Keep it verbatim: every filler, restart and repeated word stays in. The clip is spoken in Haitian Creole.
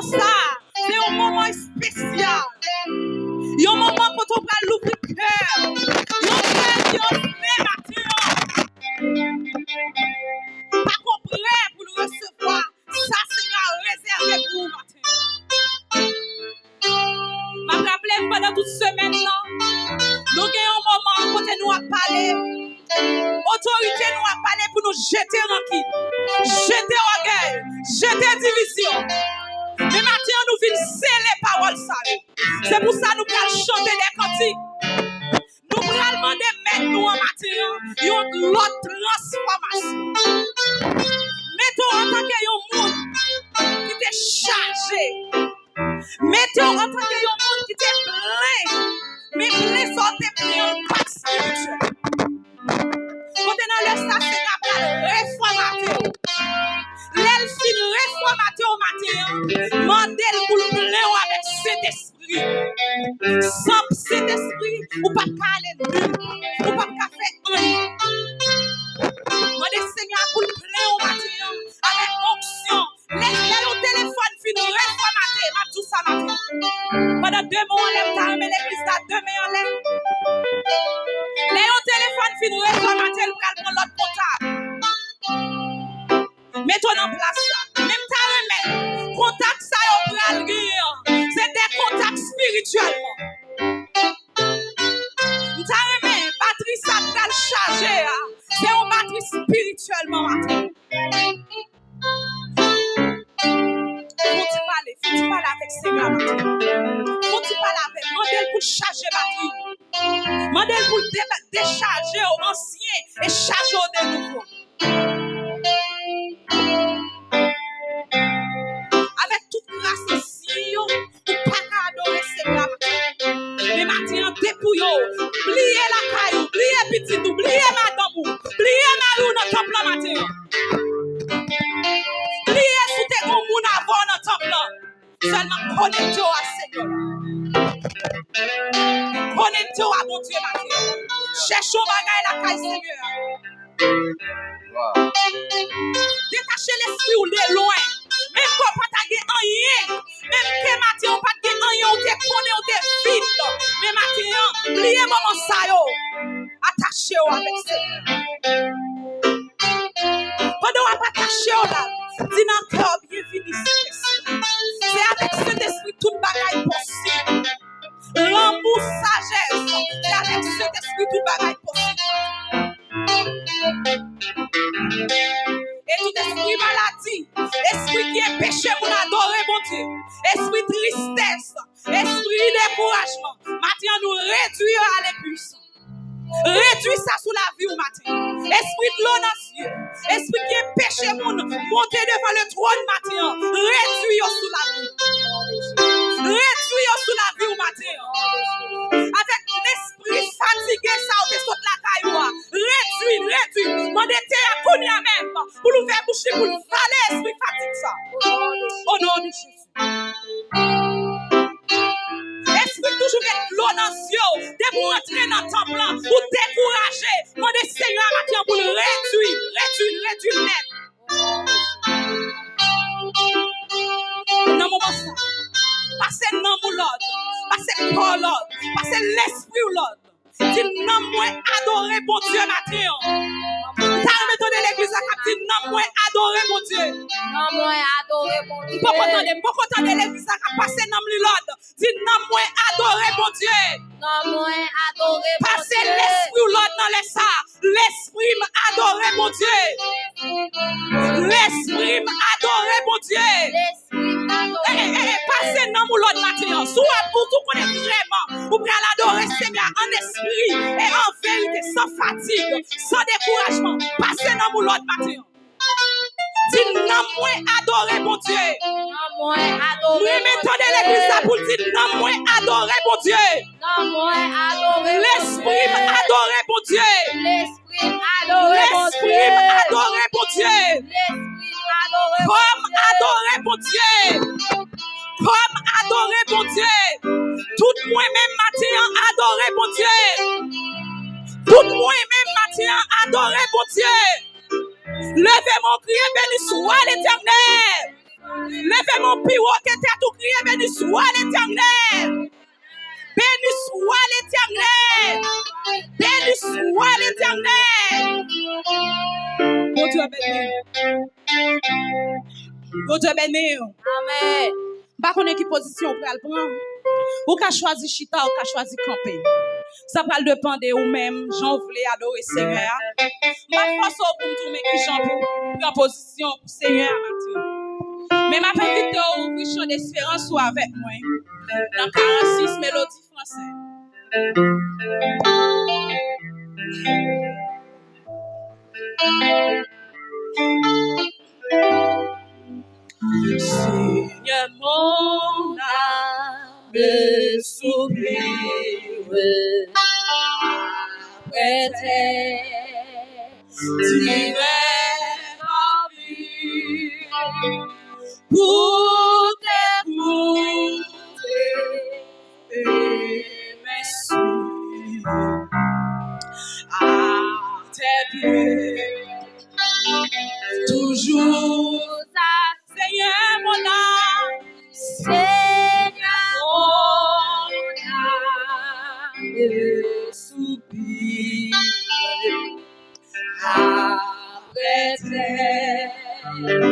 Sa, se yon moman espesyal. Yon moman kote w pral louvri kè w. Yon kè ki ouvri maten an. Pa ko prè pou l resevwa sa Senyè a rezève pou ou maten an. M ap raple n pandan tout semèn nan, nou gen yon moman kote nou ap pale. Otorite nou ap pale pou nou jete rankin, jete ògèy, jete divizyon. Men maten an, nou vin sele pawòl sa yo. Se pou sa nou pral chante de kantik. Nou pral mande Mèt nou an maten an yon lòt transfòmasyon. Mete w antanke yon moun ki te chaje. Mete w antanke yon moun ki te plen, men plen sa w te plen an pa t espirityèl. Kote nan lè sa, Senyè a pral refòmate w. Lè l fin refòmate w maten an, mande l pou l plen w avèk Sentespri. San Sentespri, ou p ap ka ale nil. Ou p ap ka fè anyen. Mande Senyè a pou l plen w maten an avèk onksyon. Lè, lè yon telefòn fin refòmate, m ap di w sa maten. Pandan de men w anlè, m ta renmen legliz la de men anlè. Lè yon telefòn fin refòmate, l pral pran lòt kontak. Mete w nan plas la. Men m ta renmen kontak sa yo pral genyen an, se de kontak espirityèlman. M ta renmen batri sa pral chaje a, se yon batri espirityèlman maten. Fon ti pale, fon ti pale avèk Senyè a maten. Fon ti pale avè l, mande l pou l chaje batri w. Mande l pou l de-, dechaje w ansyen e chaje w de nouvo. Avèk tout kras e siy yo, ou pa ka adore Senyè a maten. Men maten an, depouye w. Bliye lakay ou, bliye pitit ou, bliye madanm ou, bliye mari w nan tanp lan maten an. Bliye si w te gon moun avè w nan tanp lan. Sèlman konekte w a Senyè a. Konekte w a Bondye maten an. Chèche yon bagay lakay Senyè a. Detache lespri w de lwen. Menm ke w pa ta gen anyen. Menm ke maten an w pa t gen anyen, w te konnen w te vid. Men maten an, bliye moman sa yo. Atache w avèk Senyè. Pandan w ap atache w la, di nan kè w, byenvini Sentespri. Se avèk Sentespri tout bagay posib. Lanmou, sajès, se avèk Sentespri tout bagay posib. E tout espri maladi, espri ki enpeche moun adore Bondye, espri tristès, espri dekourajman, maten an nou redwi yo a lenpuisan. Redwi sa sou lavi w maten. Espri dlo nan zye, espri ki enpeche moun monte devan le twòn maten an, redwi yo sou lavi w. Redwi yo sou lavi w maten an. Avèk lespri fatige sa ou te sot lakay ou a, redwi l, redwi l. Mande tè a kounye a menm pou l ouvè bouch li, pou l vale espri fatig sa. O non de Jezi. Espri k toujou met dlo nan zye w, depi w rantre nan tanp lan, ou dekouraje, mande Senyè a maten an pou l redwi, redwi, redwi nèt. Nan moman sa, pase nanm ou lòd, pase kò w lòd, pase lespri w lòd. Di, "Nanm mwen adore Bondye maten an." M ta renmen tande legliz la k ap di, "Nanm mwen adore Bondye." Nanm mwen adore Bondye. M poko tande, m poko tande legliz la k ap pase nanm li lòd. Di, "Nanm mwen adore Bondye." Nanm mwen adore Bondye. Pase lespri w lòd nan lè sa. Lespri m adore Bondye. Lespri m adore Bondye. Lespri m adore Bondye. Eh, eh, eh, pase nanm ou lòd maten an. Si w ap, ou tou konnen vrèman ou pral adore Senyè a an espri e an verite, san fatig, san dekourajman. Pase nanm ou lòd maten an. Di, "Nanm mwen adore Bondye." Nanm mwen adore Bondye. M renmen tande legliz la pou l di, "Nanm mwen adore Bondye." Nanm mwen adore Bondye. Lespri m adore Bondye. Lespri m adore Bondye. Lespri m adore Bondye. Lespri m adore Bondye. Kò m adore Bondye. Kò m adore Bondye. Tout mwen menm maten an adore Bondye. Tout mwen menm maten an adore Bondye. Leve men w, kriye, "Beni swa Letènèl." Leve men w pi wo ke tèt ou, kriye, Béni soit l'Éternel. Béni soit l'Éternel. Béni soit l'Éternel. Bondye beni w. Bondye beni w. Amèn. M pa konnen ki pozisyon w pral pran. Ou ka chwazi chita, ou ka chwazi kanpe. Sa pral depann de ou menm, jan w vle adore Senyè a. M p ap fòse w pou m di w men kijan pou w pran pozisyon pou Senyè a maten. Men m ap envite w ouvri chan desperans ou avèk mwen nan karannsis, melodi franse. Seigneur, mon âme soupire après tes divins ravines, pour t'écouter et m'instruire à tes pieds. Toujours à Seigneur, mon âme, Seigneur, mon âme soupire après tes